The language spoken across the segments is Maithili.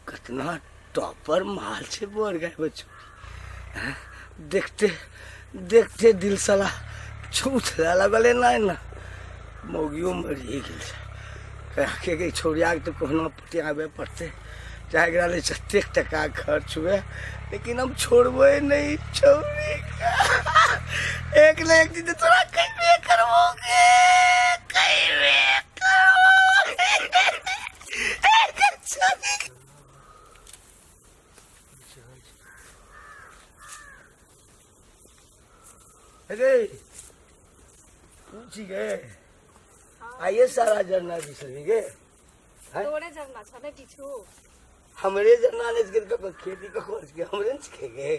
कतना टॉपर माल छै बोर गाय बच्चो देखते देखते दिल साला छूट लगले ना ना मौगियो मरिए गेल छै के के छौड़ियाके तऽ कहुना पटियाबे पड़तै चाहे एकरा ले जतेक टका खर्च हुए लेकिन हम छोड़बै नहीं छौड़ी एक न एक दिन तऽ तोरा कहबे करबो गे कहबे करबो अरे पूछ गए आइए सारा जरना बिसरी गे तोरे जरना छ ने किछु हमरे जरना ने के खेती ककर के हमरे ने के गे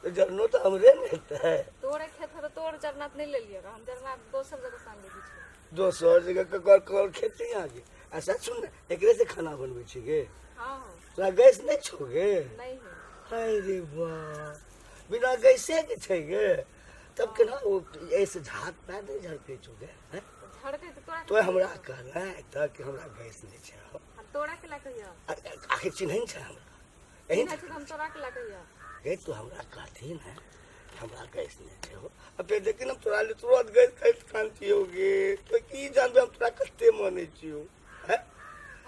तो जरनो तो हमरे ने हेतै। तोरे खेत है तो तोर जरना नहीं ले लियो हम जरना दोसर जगह से आनले किछु दोसर जगह ककर ककर खेत छै यहाँ के अच्छा सुन ने एकरे से खाना बनबै छी गे हाँ तोरा गैस नहीं छौ गे नहीं है हाय रे बा बिना गैसे के छै गे तब केना ओ ऐसे झात पा दे झड़के छौ गे हैं? तो झड़के तो तोरा तो हमरा कहना है तऽ कि हमरा गैस नहीं छै हम तोरा के ला कहियो आखिर चिन्है छै हमरा एही चिन्है छै तऽ हम तोरा के ला कहियो गे तू हमरा कहती ने कि हमरा गैस नहीं छै हो आ फेर देखी ने हम तोरा लिए तुरंत गैस खरीद खान छियौ गे तो की जानबे हम तोरा कते मानै छियौ हैं?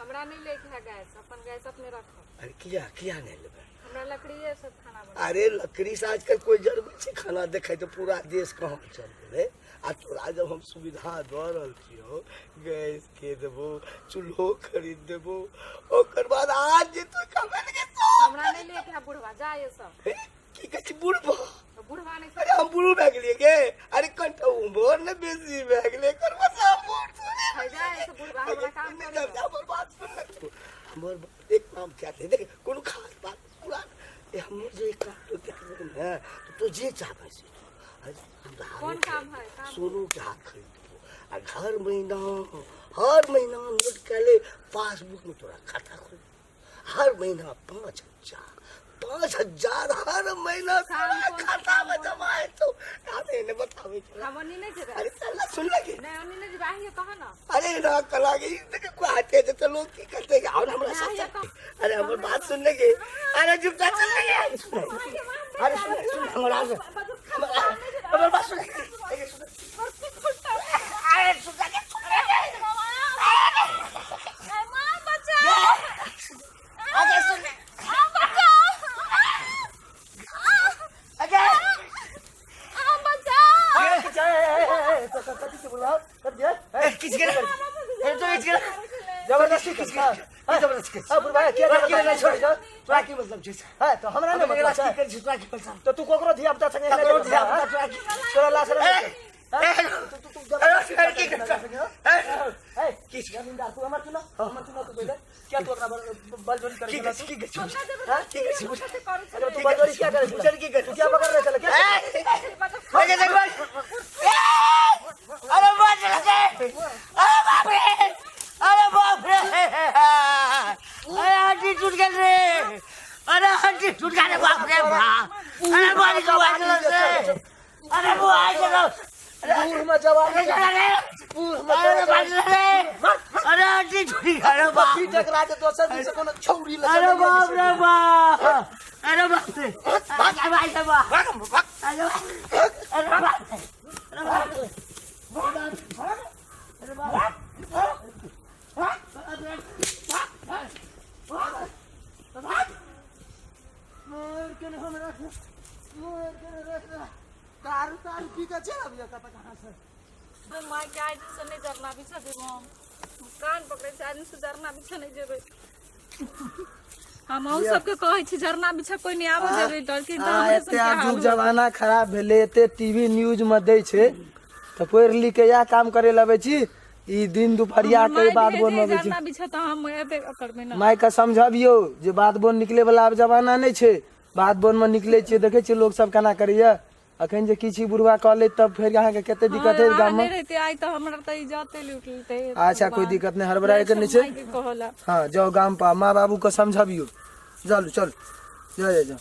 हमरा नहीं लेके है गैस अपन गैस अपने रखो अरे किया किया नहीं लेबै हमरा लकड़िए सब खाना बना अरे लकड़ी से आजकल कोई जरबै छै खाना देखै तऽ पूरा देश कहाँ चल गेलै आ तोरा जब हम सुविधा दऽ रहल छियौ गैस के देबो चूल्हो खरीद देबो ओकर बाद आज जे तू कमेल के सब हमरा नहीं लेके है बुढ़वा जा ये सब हे, की कहै छी बुढ़बा तो बुढ़वा नहीं अरे हम बुढ़ू भए गेलियै गे अरे कनिटा उमर ने बेसी भए गेलै एकर बस हम बूढ़ थोड़े है जा ये सब बुढ़वा हमरा काम नहि, करे नहि, हमर बात सुन ने तू। हमर बात एक काम क्या थे देख कोनो खास बात पूरा ए हमर जे एक काम तो देखबे ने तो तू जे चाहबै से तू। अरे हम कोन काम है काम सोनू के हाथ खरीद देबो आ हर महीना हर महीना नोट कैले पासबुक में तोरा खाता खोल हर महीना 5,000 5,000 हर महीना काम तोरा कोन खाता काम में बोल? जमा है तो हमें ने बतावे चला हम ओनी नहीं जेबै अरे चल ना सुन लगे नहीं ओनी नहीं जेबै आहिए कह ना अरे ना कला के देख को आते थे तो लोग की करते हैं और हमरा ना, सब ये तो- अरे हमर बात सुन लगे अरे चुपचाप चल लगे सुन अरे सुन सुन हमरा से हमर बात सुन अरे सुन अरे सुन लगे अरे सुन अरे किस के अरे तो किस के जबरदस्ती किस कर के जबरदस्ती हाँ बुढ़वा किया तोरा की जबरदस्ती छोड़ कर तोरा की मतलब छै हाँ तो हमरा हम नहीं एकरा मतलब की छै करै छी तोरा की मतलब तो तू ककरो धिया पुता संगे ककरो धिया पुता तोरा की तोरा लाश ए, ए, तू तू अरे अरे की करता ए की जमींदार तू हमर सुनो हमर सुनो तू पहिले क्या तू अपना बलजोरी करे की छला की तू की हाँ? की की अरे तू बलजोरी क्या करे छला चल की कर तू क्या पकड़ रहे छला क्या अरे देख भाई अरे बाप रे अरे बाप रे अरे बाप रे अरे हड्डी टूट गेल रे अरे हड्डी टूट गेल रे बाप रे बाप अरे बारी को आइ गेल रे अरे वो आइ गेल बूढ़ में जवानी अरे रे बूढ़ में अरे बाप रे अरे हड्डी टूट गेल रे बाप पीट टकरा के दोसर दिन से कोनो छौरी लग अरे बाप रे बाप अरे बाप रे अरे भाई साहब अरे अरे बाप रे अरे बाप रे अरे बाप मोर के ने हमरा मोर के ने रख दारू तारू पी के चल अबियो कत कहां से माँ के आइ दिन से नहीं जरना बिछा देबो हम कान पकड़ै छै आइ दिन से जरना बिछा नहीं जेबै हम अहूँ सबके कहै छी जरना बिछा कोई नहीं आबऽ देबै डर के तऽ आ हमरे एते सबके आब हाल जुग होत। जमाना खराब भेलै एते टीवी न्यूज में दै छै तऽ पढ़ि लिख के इएह काम करे लबै छी ई दिन दुपहरिया हमर के माय बाध बोन भेजे में अबै छी जरना बिछा तऽ हम एबे करबै ना माय के समझबियौ जे बाध बोन निकले वाला आब जमाना नहि छै बाध बोन में निकले छियै देखै छियै लोग सब केना करैया अखन जे किछु ई बुढ़वा कऽ लेत तब फेर अहाँके कते दिक्कत है अहाँ गाम नहि में। रहते आइ तऽ हमरा तऽ इज्जते लूट लेते। अच्छा, कोई दिक्कत नहीं, हड़बड़ाए के नहीं छै। माय के कहला। हाँ, जाओ गाम पर, माँ बाबू के समझाबियो। चलू चलू, जाओ जाओ जाओ।